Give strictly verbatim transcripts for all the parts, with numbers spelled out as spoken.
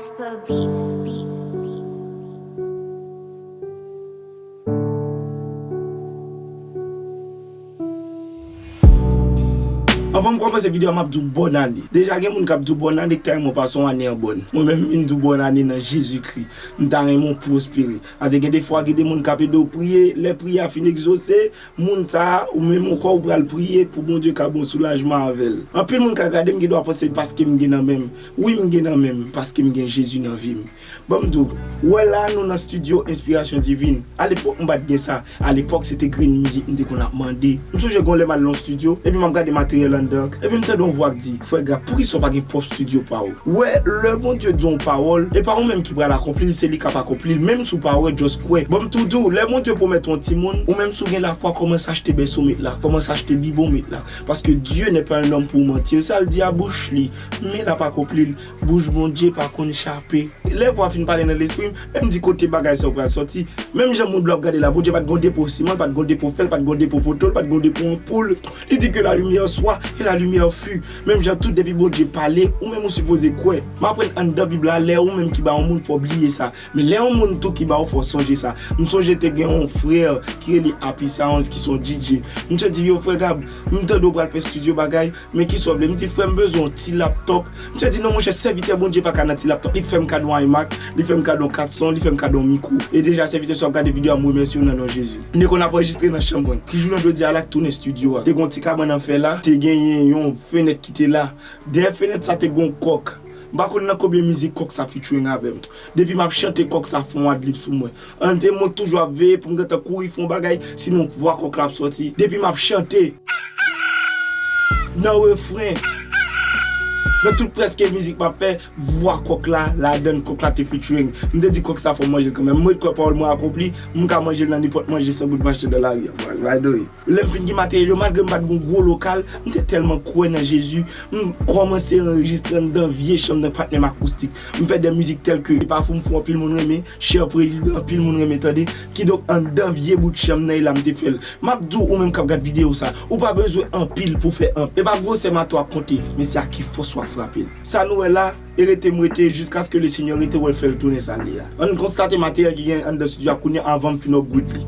Beats, beats, beats. Anvan m kòmanse videyo a, m ap di w bòn ane. Deja gen moun k ap di w bòn ane, k ta renmen w pase yon ane an bòn. Mwen menm, m vin di w bòn ane nan Jezikri. M ta renmen w pwospere. Paske gen de fwa, gen de moun k ap ede w priye, lè priyè a fin egzose, moun sa a, ou menm ankò, ou pral priye pou Bondye ka ba w soulajman avè l. Anpil moun ka gade m, gen dwa panse paske m gen nan men m. Wi, m gen nan men m, paske m gen Jezi nan vi m. Ban m di w, wè la nou nan estidyo Inspiration Divine. Alepòk m pa t gen sa. Alepòk se te grenn mizik m te konn ap mande. M sonje gen yon lè m al nan yon estidyo, epi m ap gade materyèl anndan, epi m tande yon vwa k di, "Frè Gab, poukisa w pa gen pwòp estidyo pa w?" Wè, lè Bondye di yon pawòl, e pa ou menm ki pral akonpli l, se li k ap akonpli l, menm si w pa wè, just kwè. Ban m tou di w, lè Bondye pwomèt yon timoun, ou menm si w gen lafwa, kòmanse achte bèso w met la, kòmanse achte bibwon w met la. Paske Dieu n'est pas un homme pour mentir, sa l di a bouch li, men l ap akonpli l. Bouch Bondye pa konn chape. Lè vwa a fin pale nan lespri m, men m di kote bagay sa yo pral sòti. Menm jan moun dlo ap gade la, Bondye pa t gen yon depo siman, l pa t gen yon depo fè, l pa t gen yon depo poto, l pa t gen yon depo anpoul. Li di que la lumière soit, et la lumière fut. Menm jan tou, depi Bondye pale, ou menm ou sipoze kwè. M aprann anndan Bib la, lè ou menm ki ba yon moun, fò w bliye sa. Men lè yon moun tou ki ba w, fò w sonje sa. M sonje te gen yon frè ki rele Happy Sound, ki se yon D J. Misye di, "Yo, frè Gab, m tande w pral fè estidyo bagay." Men kisa w vle? M di, "Frè, m bezwen yon ti laptòp." Misye di, "Non, monchè, sèvitè Bondye pa ka nan ti laptòp." Li fè m kado yon iMac, li fè m kado yon kat son, li fè m kado yon mikwo. E deja, sèvitè, si w ap gade videyo a, m remèsye w nan non Jezi. M te konn ap anrejistre nan chanm mwen. Ki jounen jodi a la, k tounen estidyo a. Te gen yon ti kabann an fè la, te genyen yon fenèt ki te la. Dèyè fenèt sa, te gen yon kòk. M pa konn nan konbyen mizik kòk sa featuring avè m. Depi m ap chante, kòk sa fè yon adlib sou mwen. An, te mwen toujou ap veye pou m gentan kouri fè yon bagay, sinon vwa kòk la ap sòti. Depi m ap chante, nan refren, nan tout prèske mizik m ap fè, vwa kòk la ladann, kòk la te featuring. M te di kòk sa fò m manje l kanmenm. Mwen kwè pawòl mwen akonpli, m ka manje l nan nenpòt manje san bout mache dan lari a. By the way. Lè m fin gen materyèl yo, malgre m pa t gen yon gwo lokal, m te tèlman kwè nan Jezi, m kòmanse anrejistre anndan vye chanm nan, patnè m akoustik. M fè de mizik tèl ke Pafou m fou, anpil moun renmen, Chè Prezidan, anpil moun renmen tande. Kidonk, anndan vye bout chanm nan, e la m te fè l. M ap di w, ou menm k ap gad videyo sa, ou pa bezwen anpil pou fè anpil. E pa gwosè mato a k konte, men se a ki fòs w ap frape l. Sa nou wè la, e rete m rete jiskaske Lesenyè rete wè l fè l tounen sa l ye a. Ann konstate materyèl ki gen anndan estidyo a kounye a anvan m fin upgrade li.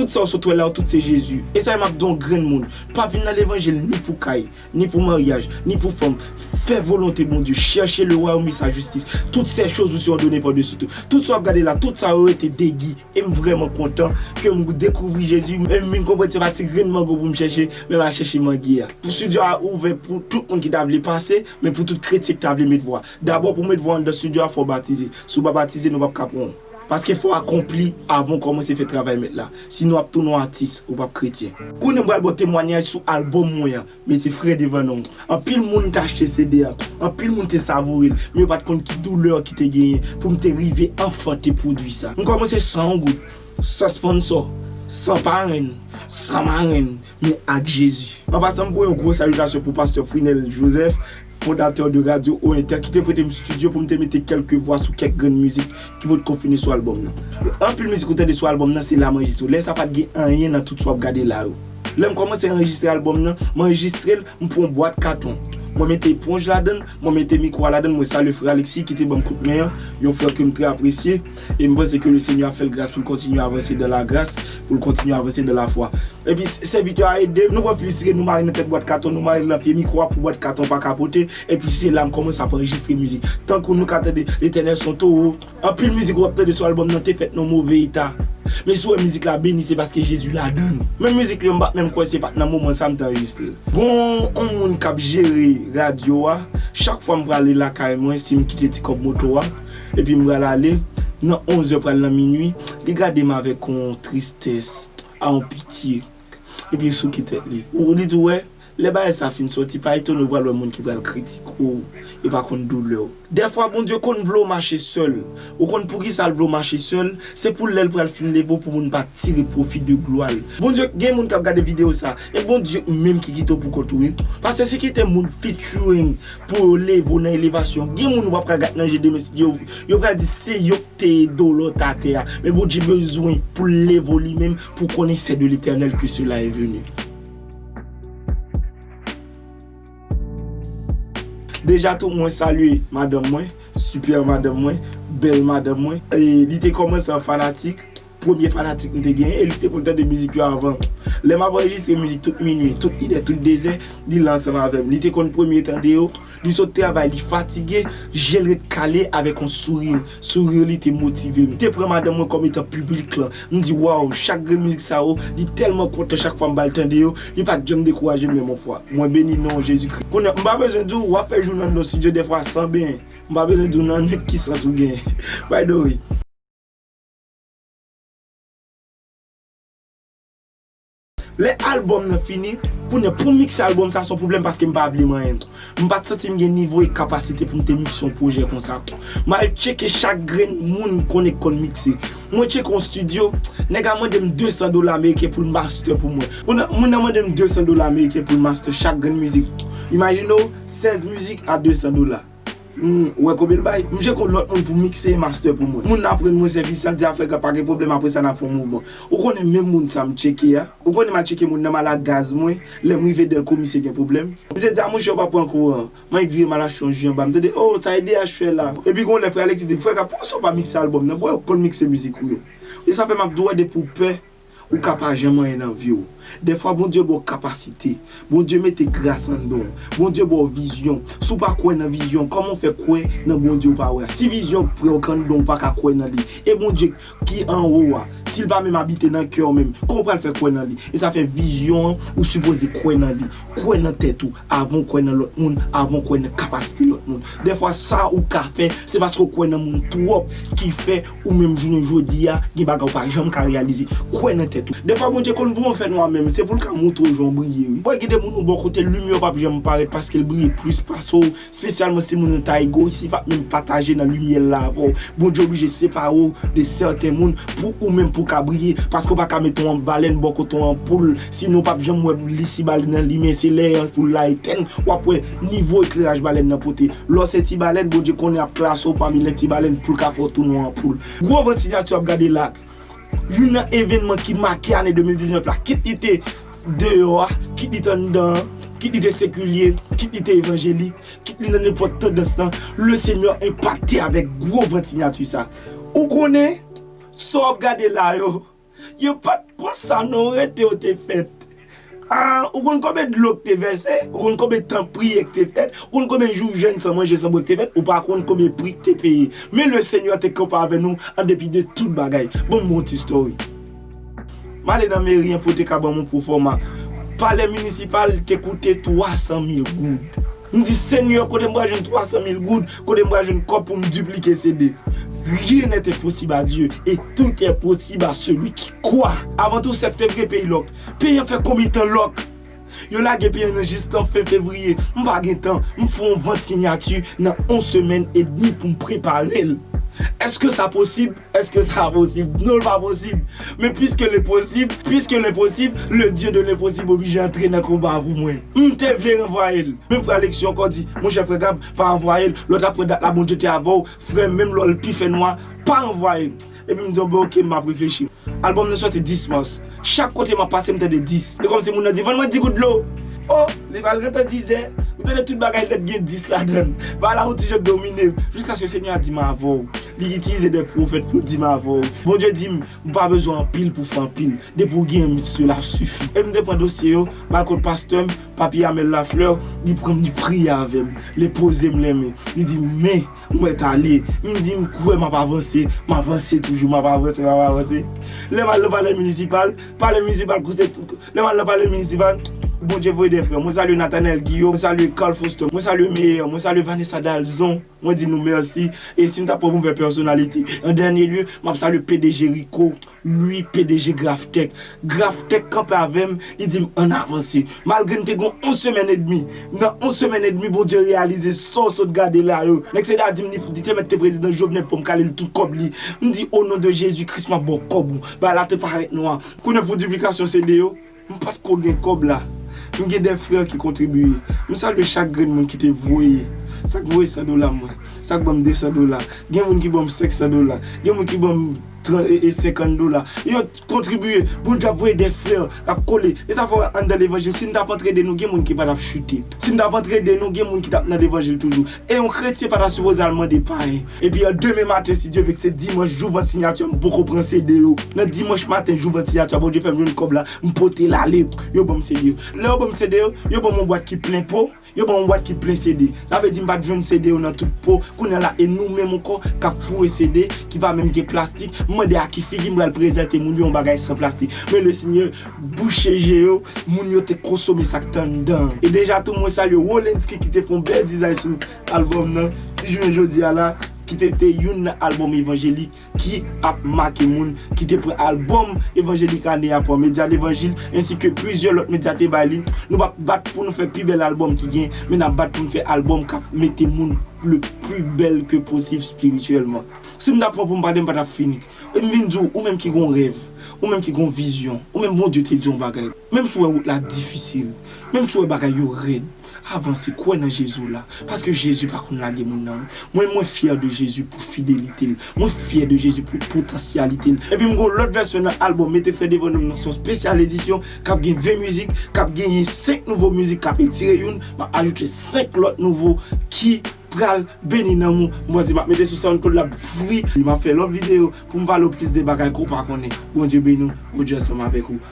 Tout sa w sot wè la yo, tout se Jezi. E sa m ap di yon grenn moun, pa vin nan levanjil ni pou kay, ni pou maryaj, ni pou fanm. Fè volonte Bondye. Cherchez le royaume et sa justice. Toutes ces choses vous seront données par-dessus tout. Tout sa w ap gade la, tout sa yo rete degi. E m vrèman kontan ke m dekouvri Jezi. E m vin konprann se pa ti grenn mango pou m chèche, men m al chèche mangi a. Pou estidyo a ouvè pou tout moun ki ta vle pase, men pou tout kretyen ki ta vle met vwa. Dabò, pou met vwa anndan estidyo a, fò w batize. Si w pa batize, nou p ap ka pran w. Paske fò w akonpli avan w kòmanse fè travay Mèt la. Sinon, w ap tounen yon atis, ou p ap kretyen. Kounye a, m pral ba w temwayaj sou albòm mwen an, Mete Frè Devan Non. Anpil moun te achte C D a, anpil moun te savoure l, men yo pa t konn ki doulè ki te genyen pou m te rive anfante pwodui sa. M kòmanse san yon goud, san sponsò, san parenn, san marenn, men ak Jezi. An pasan, m voye yon gwo salitasyon pou pastè Frinel Joseph, fondatè de Radio Ointer, ki te prete m estidyo pou m te mete kèlke vwa sou kèk grenn mizik ki potko fini sou albòm nan. Anpil mizik ou tande sou albòm nan, se la m anrejistre yo. Lè sa pa t gen anyen nan tout sa w ap gade la yo. Lè m kòmanse anrejistre albòm nan, m anrejistre l, m pran yon bwat katon. Mwen mete eponj ladann, mwen mete mikwo a ladann, mwen salye frè Alexis ki te ban m kout men an, yon frè ke m trè apresye, e m panse ke Lesenyè a fè l gras pou l kontinye avanse dan lagras, pou l kontinye avanse dan lafwa. Epi s-, sèvitè a ede m, nou pran filistre, nou mare nan tèt bwat katon, nou mare l nan pye mikwo a pou bwat katon pa kapote, epi se la m kòmanse ap anrejistre mizik. Tankou nou ka tande Letènèl se yon towo, anpil mizik w ap tande sou albòm nan te fèt nan move eta. Men si w wè mizik la beni, se paske Jezi ladann. Men mizik li yo, m pa t menm kwè se pa t nan moman sa m te anrejistre l. Gon yon moun k ap jere radyo a, chak fwa m prale lakay mwen, si m kite ti kòb moto a, epi m pral ale, nan onzè pral nan minui, li gade m avèk yon tristès, a yon pitye. Epi l souke tèt li. Ou, li di, "W wè, Lè bagay sa fin sòti, pa etone w pral wè moun ki pral kritike w, yo pa konn doulè w. Dèfwa, Bondye konn vle w mache sèl. Ou konn poukisa l vle w mache sèl? Se pou lè l pral fin leve w pou moun pa tire pwofi de glwa l. Bondye, gen moun k ap gade videyo sa, e Bondye menm ki kite w pou kont ou, wi. Paske si kite moun featuring pou yo leve w nan elevasyon, gen moun w ap pral gad nan je demen, si yo, yo pral di se yo k te ede w lè w t atè a. Men Bondye bezwen pou l leve w li menm, pou konnen c'est de l'Éternel que cela est venu. Deja tou, mwen salye madanm mwen, super madanm mwen, bèl madanm mwen. E li te kòmanse an fanatik, premye fanatik m te genyen, e li te konn tande mizik yo avan. Lè m ap anrejistre mizik tout minui, tout inè, tout dezè, li la ansanm avè m. Li te konn premye tande yo, li sot travay, li fatige, je l ret kale avèk yon souri. Souri li te motive m. M te pran madanm mwen kòm etan piblik lan. M di, waw, chak grenn mizik sa yo, li tèlman kontan chak fwa m ba l tande yo, li pa t janm dekouraje m menm yon fwa. Mwen beni non Jezikri. Kounye a, m pa bezwen di w, w ap fè jou nan yon estidyo dèfwa san benyen. M pa bezwen di w nan nèg ki sant ou genyen. By the way. Lè albòm nan fini, kounye a pou m mikse albòm sa se yon pwoblèm paske m pa vle manyen. M pa t santi m gen nivo e kapasite pou m te mikse yon pwojè konsa. M al tcheke chak grenn moun m konnen k konn mikse. Mwen tcheke yon estidyo, nèg la mande m de san dola ameriken pou l master pou mwen. Moun nan, moun nan mande m de san dola ameriken pou l master chak grenn mizik. Imajine w, sèz mizik a de san dola. Hmm, ou wè konbyen l bay? M tcheke yon lòt moun pou mikse e master pou mwen. Moun nan ap rann mwen sèvis lan, di a frè Gab pa gen pwoblèm, apre sa n ap fè yon mouvman. Ou konnen menm moun sa m tcheke a? Ou konnen m al tcheke moun nan, m al ak gaz mwen, lè m rive Dèlko misye gen pwoblèm. Misye di a monchè ou pa pran kouran. M annik vire m al achte yon ji anba. M tande, oh, sa E D H fè la. Epi gon lè frè Alexis di m, frè Gab, poukisa w pa mikse albòm nan? Bon, ou konn mikse mizik ou yo. E sa fè m ap di w, wè depi w pè, ou ka pa janm anyen nan vi w. Dèfwa Bondye ba w kapasite. Bondye mete gras anndan w. Bondye ba w vizyon. Si w pa kwè nan vizyon, kòman w fè kwè nan Bondye w pa wè a? Si vizyon pran w anndan w, ou pa ka kwè nan li. E Bondye ki anwo a, si l pa menm abite nan kè w menm, kòman w pral fè kwè nan li? E sa fè vizyon an, ou sipoze kwè nan li. Kwè nan tèt ou, avan w kwè nan lòt moun, avan w kwè nan kapasite lòt moun. Dèfwa sa ou ka fè, se paske w kwè nan moun twòp ki fè ou menm jounen jodi a, gen bagay ou pa janm ka reyalize. Kwè nan tèt ou. Dèfwa Bondye konn voye w fè nwa menm, se pou l ka montre w jan w briye, wi. Fò gen de moun ou bò kote limyè w p ap janm parèt paske l briye plis pase w, espesyalman si moun nan ta egoyis, li p ap menm pataje nan limyè l la avè w. Bondye oblije separe w de sèten moun pou ou menm pou w ka briye, paske w pa ka mete yon balèn bò kote yon anpoul, sinon w p ap janm wè lisi balèn nan limen, se lè anpoul la etèn, w ap wè nivo ekleraj balèn nan pote. Lè w se ti balèn, Bondye konnen ap klase w pami lè ti balèn pou l ka fè w tounen yon anpoul. Gwo Vant Sinyati w ap gade la, youn nan evènman ki make ane de mil diznèf la, kit li te deyò a, kit li te anndan an, kit li te sekilye, kit li te evanjelik, kit li nan nenpòt tandans lan, Lesenyè enpakte avèk Gwo Vant Sinyati sa. Ou konnen, sa w ap gade la yo, yo pa t konsa non, rete yo te fèt. Ah, ou konn konbyen dlo k te vèse? Ou konn konbyen tan priyè k te fèt? Ou konn konbyen jou jèn san manje san bwè k te fèt? Ou pa konn konbyen pri k te peye. Men Lesenyè te kanpe avè nou an depi de tout bagay. Ban m yon ti story. M ale nan meri an pou yo te ka ban m yon pwofòma. Palè minisipal te koute twa san mil goud. M di, Senyè, kote m pral jwenn twa san mil goud? Kote m pral jwenn kòb pou m diplike C D? Rien n'est impossible à Dieu, et tout est possible à celui qui croit. Avan tou, sèt fevriye peyi lòk. Peyi an fè konbyen tan lòk? Yo lage peyi an nan jis nan fen fevriye. M pa gen tan. M fè yon vant sinyati nan yon semèn edmi pou m prepare l. Èske sa posib? Èske sa posib? Non, l pa posib. Men puisque l posib, puisque l posib, le Dieu de l'impossible oblije antre nan konba pou mwen. M te vle ranvwaye l. Men frè Alexis ankò di, monchè frè Gab, pa ranvwaye l. Lè w t ap pran dat la, Bondye te avè w. Frè m, menm lè l pi fè nwa, pa ranvwaye l. Epi m di, bon, oke, m ap reflechi. Albòm nan sòti dis mas. Chak kote m ap pase, m tande dis. E kòmsi moun nan di, vann mwen dis gout dlo. Oh, li pral rantre dizè. Ou tande tout bagay nèt gen dis ladan l. Bagay la yon ti jan domine m. Jiskaske Senyè a di m avè w. Li itilize de pwofèt pou di m avè w. Bondye di m, m pa bezwen anpil pou fè anpil. Depi w gen m, sela sifi. E m te pran dosye yo, m al kot pastè m, Papi Amel Lafleur, li pran m, li priye avè m. Li poze m lenmen. Li di, men, mwen t ale. M di, m kwè m ap avanse. M avanse toujou, m ap avanse, m ap avanse. Lè m al nan palè minisipal, palè minisipal koute tout. Lè m al nan palè minisipal, Bondye voye de frè. Mwen salye Nathanael Guillaume, mwen salye Carl Foster, mwen salye Meyer, mwen salye Vanessa Dalzon. Mwen di nou mèsi. E si m ta pran pou m fè pèsonalite, an dènye lye, m ap salye P D G Rico, Louis, P D G Graftech. Graftech kanpe avè m, li di m ann avanse. Malgre n te gen yon semèn edmi, nan yon semèn edmi, Bondye reyalize sa w sot gade la yo. Nèg se la di m li, li te mèt te prezidan Jovenel, fò m kale l tout kòb li. M di, o non de Jezi Kris, m ap ba w kòb ou. Bagay la te parèt nwa. Kounye pou diplikasyon C D yo, m pa t ko gen kòb la. M gen de frè ki kontribiye. M salye chak grenn moun ki te voye. Sa k voye san dola mwen. Sa k ban m de san dola. Gen moun ki ban m senk san dola. Gen moun ki ban m tran- e, e senkant dola. Yo kontribiye. Bondye ap voye de frè k ap kole. E sa fè w wè anndan levanjil, si n t ap antrede nou, gen moun ki pa t ap chite. Si n t ap antrede nou, gen moun ki t ap nan levanjil toujou. E yon kretyen pa ta sipoze al mande payen. Epi an demen maten, si Dye vle, k se dimanch, jou vant siyati a, m poko pran C D yo. Nan dimanch maten, jou vant siyati a, Bondye fè m jwenn kòb la, m pote l ale, yo ban m C D yo. Lè yo ban m C D yo, yo ban m yon bwat ki plen po, yo ban m yon bwat ki plen C D. Sa vle di m pa t jwenn C D yo nan tout po. Kounye a la, e nou menm ankò k ap foure C D, ki pa menm gen plastik, m mande a ki figi m pral prezante moun yo yon bagay san plastik. Men Lesenyè bouche je yo, moun yo te konsome sa k t anndan. E deja tou, mwen salye Wolenski ki te fè yon bèl dizay sou albòm nan. Ti jounen jodi a la, ki te te youn nan albòm evanjelik ki ap make moun, ki te pran albòm evanjelik ane a pa Medya Levanjil, ensi ke plizyè lòt medya te bay li. Nou p ap bat pou nou fè pi bèl albòm ki gen, men n ap bat pou nou fè albòm k ap mete moun le pli bèl ke posib espirityèlman. Si m ta pran pou m pale, m pa t ap fini. E m vin di w, ou menm ki gon rèv, ou menm ki gon vizyon, ou menm Bondye te di yon bagay, menm si w wè wout la difisil, menm si w wè bagay yo rèd, avanse, kwè nan Jezi w la, paske Jezi pa konn lage moun nan. Mwen, mwen fyè de Jezi pou fidelite l, mwen fyè de Jezi pou potansyalite l. Epi m gon lòt vèsyon nan albòm Mete Frè Devan Nonm nan, se yon spesyal edisyon k ap gen ven mizik, k ap genyen senk nouvo mizik, k ap etire youn, m ap ajoute senk lòt nouvo ki pral beni nanm ou. Mwen di m ap mete sou SoundCloud la, fri, m ap fè lòt videyo pou m pale w plis de bagay ke w pa konnen. Bondye beni w, Bondye ansanm avèk ou.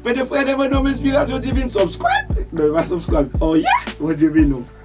Mete Frè Devan Nonm, enspirasyon divin, subscribe! Non, e pa subscribe. Oh yeah! Bondye beni w.